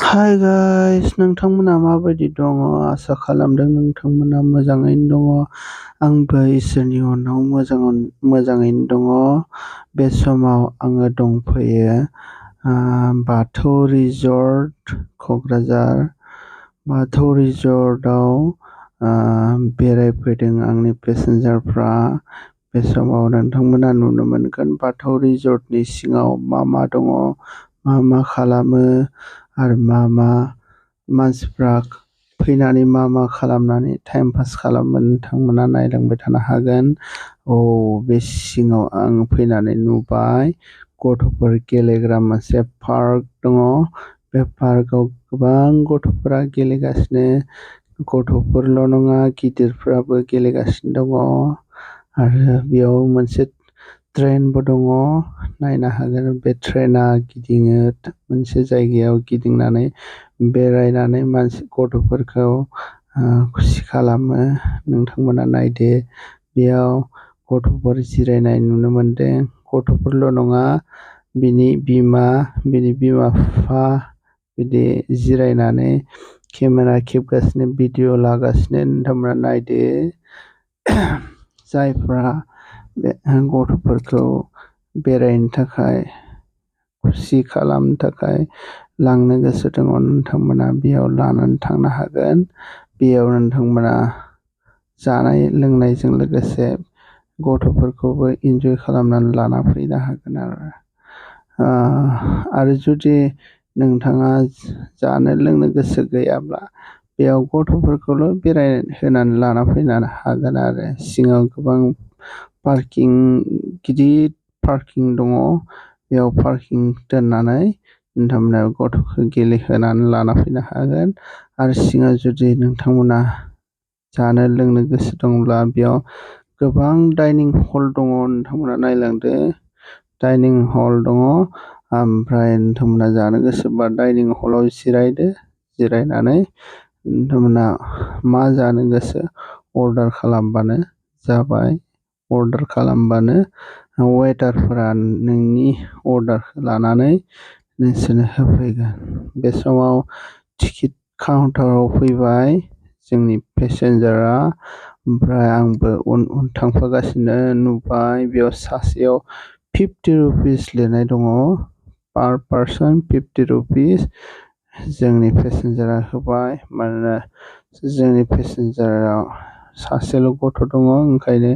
Hi guys, नोंथांमोना माबायदि दङ? आसा खालामदों नोंथांमोना मोजाङैनो दङ। आंबो इसोरनि अननायाव मोजाङैनो दङ। बे समाव आङो दंफैयो बाथौ रिजर्ट क'क्राझार। बाथौ रिजर्टआव बेरायफैदों आंनि पेसेन्जारफ्रा। बे समाव नोंथांमोना नुनो मोनगोन बाथौ रिजर्टनि सिङाव मा दङ, मा खालामो, आरो मा मानसिफ्रा फैनानै मा खालामनानै टाइम पास खालामो नोंथांमोना नायलांबाय थानो हागोन। बे सिङाव आं फैनानै नुबाय गथ'फोर गेलेग्रा मोनसे पार्क दङ। बे पार्कआव गोबां गथ'फोरा गेलेगासिनो। गथ'फोरल' नङा, गिदिरफ्राबो गेलेगासिनो दङ। आरो बेयाव मोनसे ट्रेनबो दङ, नायनो हागोन। बे ट्रेना गिदिङो, मोनसे जायगायाव गिदिंनानै बेरायनानै गथ'फोरखौ खुसि खालामो। नोंथांमोना नायदो, बेयाव गथ'फोर जिरायनाय नुनो मोनदों। गथ'फोरल' नङा, बिनि बिमा बिफा बिदि जिरायनानै केमेरा खेबगासिनो, भिडिअ लागासिनो। नोंथांमोना नायदो। जायफ्रा बे गथ'फोरखौ बेरायनो थाखाय, खुसि खालामनो थाखाय लांनो गोसो दङ, नोंथांमोना बेयाव लानानै थांनो हागोन। बेयाव नोंथांमोना जानाय लोंनायजों लोगोसे गथ'फोरखौबो इन्जय खालामनानै लाना फैनो हागोन आरो जुदि नोंथाङा जानो लोंनो गोसो गैयाब्ला बेयाव गथ'फोरखौल' बेरायहोनानै लाना फैनो हागोन आरो। सिङाव गोबां गिदिर पार्किं दङ। बेयाव पार्किं दोननानै नोंथांमोना गथ'खौ गेलेहोनानै लाना फैनो हागोन। आरो सिङाव जुदि नोंथांमोना जानो लोंनो गोसो दंब्ला बेयाव गोबां डाइनिं हल दङ। नोंथांमोना नायलांदो, डाइनिं हल दङ। ओमफ्राय नोंथांमोना जानो गोसोबा डाइनिं हलाव जिरायदो। जिरायनानै नोंथांमोना मा जानो गोसो अर्डार खालामबानो जाबाय। अर्डार खालामबानो वेटारफोरा नोंनि अर्डारखौ लानानै नोंसोरनो होफैगोन। बे समाव टिकेट काउन्टाराव फैबाय जोंनि पेसेन्जारा। ओमफ्राय आंबो उन थांफागासिनो नुबाय बेयाव सासेयाव 50 रुपिस लिरनाय दङ। पार पार्सन 50 रुपिस। जोंनि पेसेन्जारा होबाय, मानोना जोंनि पेसेन्जाराव सासेल' गथ' दङ, ओंखायनो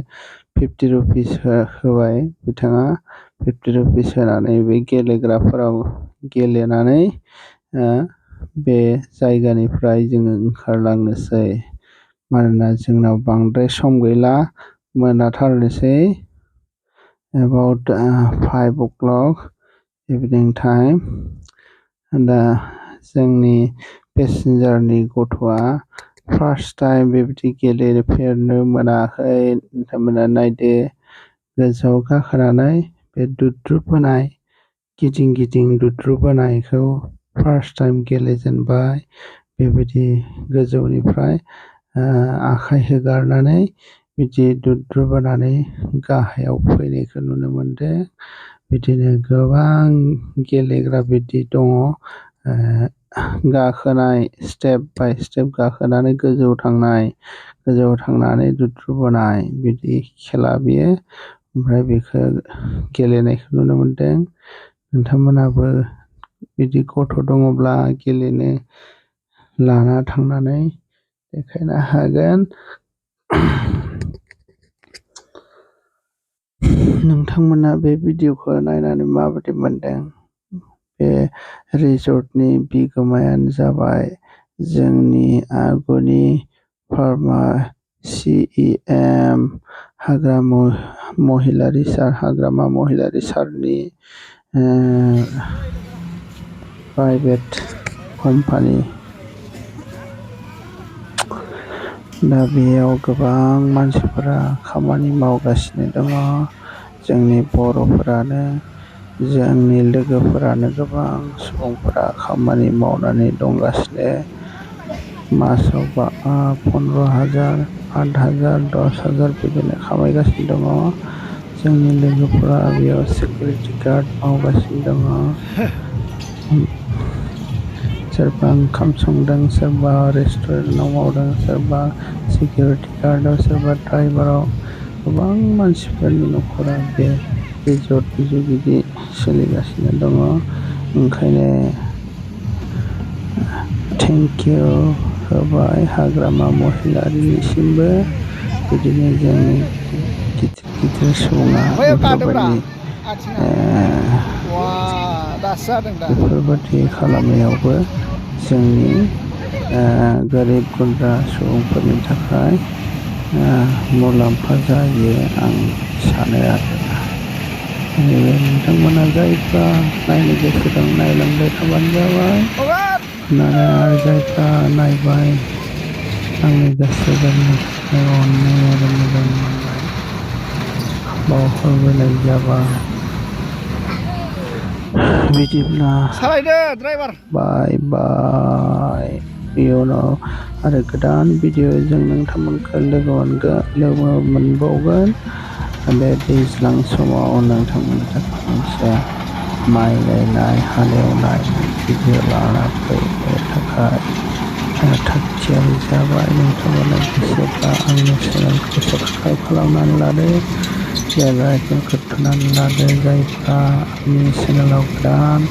50 रुपिस होबाय बिथाङा। 50 रुपिस होनानै बे गेलेग्राफोराव गेलेनानै बे जायगानिफ्राय जोङो ओंखारलांनोसै। मानोना जोंनाव बांद्राय सम गैला, मोनाथारनोसै। About 5 o'clock evening time. दा जोंनि पेसेन्जारनि गथ'आ फार्स्ट टाइम बेबायदि गेलेफेरनो मोनाखै। नोंथांमोना नायदो, गोजौआव गाखोनानै बे दुद्रुब बोनाय, गिदिं दुद्रुब बोनायखौ फार्स्ट टाइम गेलेजेनबाय। बेबायदि गोजौनिफ्राय आखाइ होगारनानै बिदि दुद्रुब बोनानै गाहायाव फैनायखौ नुनो मोनदों। बिदिनो गोबां गेलेग्रा बिदि दङ। गाखोनाय, स्टेप बाय स्टेप गाखोनानै गोजौआव थांनानै दुद्रुब बोनाय, बिदि खेला बियो। ओमफ्राय बेखौ गेलेनायखौ नुनो मोनदों। नोंथांमोनाबो बिदि गथ' दङब्ला गेलेनो लाना थांनानै देखायनो हागोन। नोंथांमोना बे भिडिअखौ नायनानै माबायदि मोनदों? बे रिजर्टनि बिगोमायानो जाबाय जोंनि आगुनि फार्मार CEM हाग्रामा महिलारि सारनि प्राइभेट कम्पानि। दा बेयाव गोबां मानसिफोरा खामानि मावगासिनो दङ। जोंनि बर'फोरानो, जोंनि लोगोफोरानो, गोबां सुबुंफोरा खामानि मावनानै दंगासिनो। मासाव 15,000, 8,000, 10,000 बिदिनो खामायगासिनो दङ। जोंनि लोगोफोरा बेयाव सिकिउरिटि गार्ड मावगासिनो दङ। सोरबा ओंखाम संदों, सोरबा रेस्टुरेन्टाव मावदों, सोरबा सिकिउरिटि गार्डआव, सोरबा ड्राइभाराव। गोबां मानसिफोरनि न'खरा बे रिजर्टनि जुगिदि सोलिगासिनो दङ। ओंखायनो थेंक इउ होबाय हाग्रामा महिलारिनिसिमबो। बिदिनो जोंनि गिदिर सुबुङा बेफोरबायदि खालामनायावबो जोंनि गोरिब गुन्द्रा सुबुंफोरनि थाखाय मुलाम्फा जायो आं सानो आरोना। नोंथांमोना जायफ्रा नायनो गोसो दं नायलांबाय थाबानो जाबाय होननानै, आरो जायफ्रा नायबाय आंनि गोसो गोरबोनिफ्राय अननाय आरो मोजां मोननाय बावहरबोनाय जाबाय। बिदिब्ला बाय बाय। इयुनाव आरो गोदान भिडिअजों नोंथांमोनखौ लोगो मोनबावगोन। बे दैज्लां समाव नोंथांमोननि थाखाय मोनसे माइ गायनाय हालेवनाय भिडिअ लाना फैनो थाखाय थाग थियारि जाबाय। नोंथांमोना गोसोब्ला आंनि चेनेलखौ साबस्क्राइब खालामनानै लादो, बेल आइकनखौ थुनानै लादो। जायफ्रा आंनि चेनेलाव गोदान,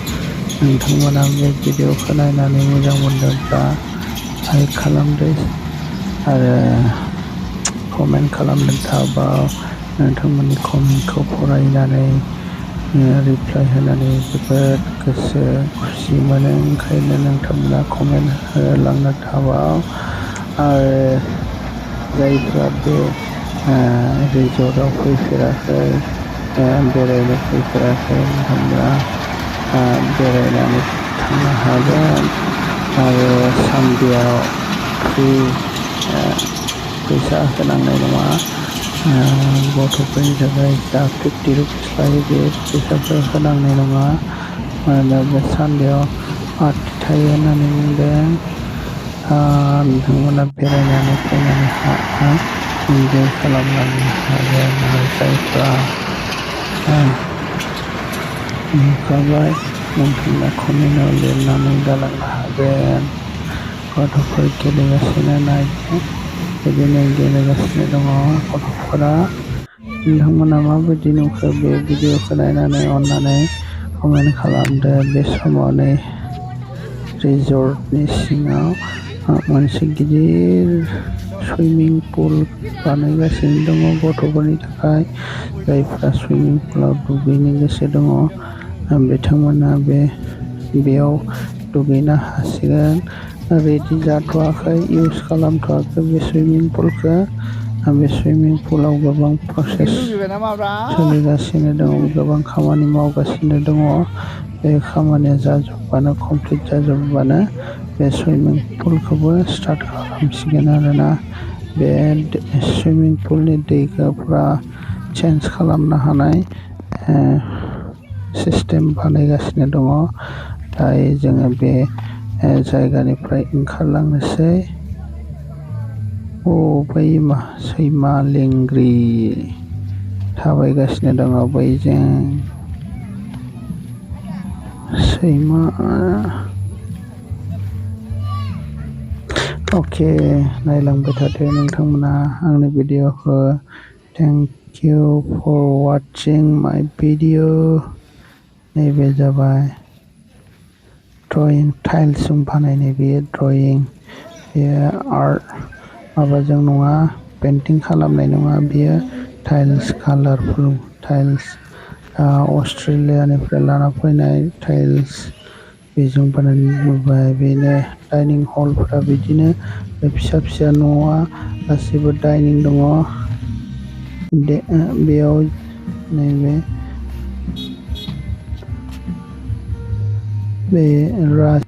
नोंथांमोना बे भिडिअखौ नायनानै मोजां मोनदोंब्ला लाइक खालामदो आरो कमेन्ट खालामनो थाबा नोंथांमोननि कमेन्टखौ फरायनानै रिप्लाइ होनानै जोबोद गोसो खुसि मोनो। ओंखायनो नोंथांमोना कमेन्ट होलांनो थाबा। आरो जायफ्रा बे रिजर्टआव फैफेराखै, बेरायनो फैफेराखै, नोंथांमोना बेरायनानै थांनो हागोन। आरो सानदेआव फ्रि, फैसा होनांनाय नङा। गथ'फोरनि थाखाय जा 50 रुपिस लायो बे फैसाखौ होनांनाय नङा। मानोना बे सानदेआव पार्टि थायो होननानै बुंदों। नोंथांमोना बेरायनानै फैनानै इन्जय खालामलांनो हागोन। आरो जायफ्रा नुखाबाय नोंथांमोना कमेन्टआव लिरनानै गालांनो हागोन। गथ'फोर गेलेगासिनो नायदो, बिदिनो गेलेगासिनो दङ गथ'फोरा। नोंथांमोना माबायदि नुखो बे भिडिअखौ नायनानै अननानै कमेन्ट खालामदो। बे समावनो रिजर्टनि सिङाव मोनसे गिदिर सुइमिं पुल बानायगासिनो दङ गथ'फोरनि थाखाय। जायफ्रा सुइमिं पुलाव दुगैनो गोसो दङ बिथांमोना बेयाव दुगैनो हासिगोन। रेडि जाथ'वाखै, इउज खालामथ'वाखै बे सुइमिं पुलखौ। बे सुइमिं पुलाव गोबां प्रसेस सोलिगासिनो दङ, गोबां खामानि मावगासिनो दङ। बे खामानिया जाजोबबानो, कमप्लिट जाजोबबानो बे सुइमिं पुलखौबो स्टार्ट खालामसिगोन आरोना। बे सुइमिं पुलनि दैखौ फुरा चेन्ज खालामनो हानाय सिस्टेम बानायगासिनो दङ। दायो जोङो बे जायगानिफ्राय ओंखारलांनोसै। बै सैमा लेंग्रि थाबायगासिनो दङ बैजों। सैमा अके, नायलांबाय थादो नोंथांमोना आंनि भिडिअखौ। थेंक इउ फर वाचिं माय भिडिअ। नैबे जाबाय ड्रयिं, टाइल्सजों बानायनाय बेयो ड्रयिं। बेयो आर्ट माबाजों नङा, पेन्टिं खालामनाय नङा, बेयो टाइल्स, कालारफुल टाइल्स, अस्ट्रेलियानिफ्राय लाना फैनाय टाइल्स, बेजों बानायनाय। बेनो डाइनिं हलफोरा बिदिनो, बे फिसा फिसा न'आ गासैबो डाइनिं दङ। बेयाव नैबे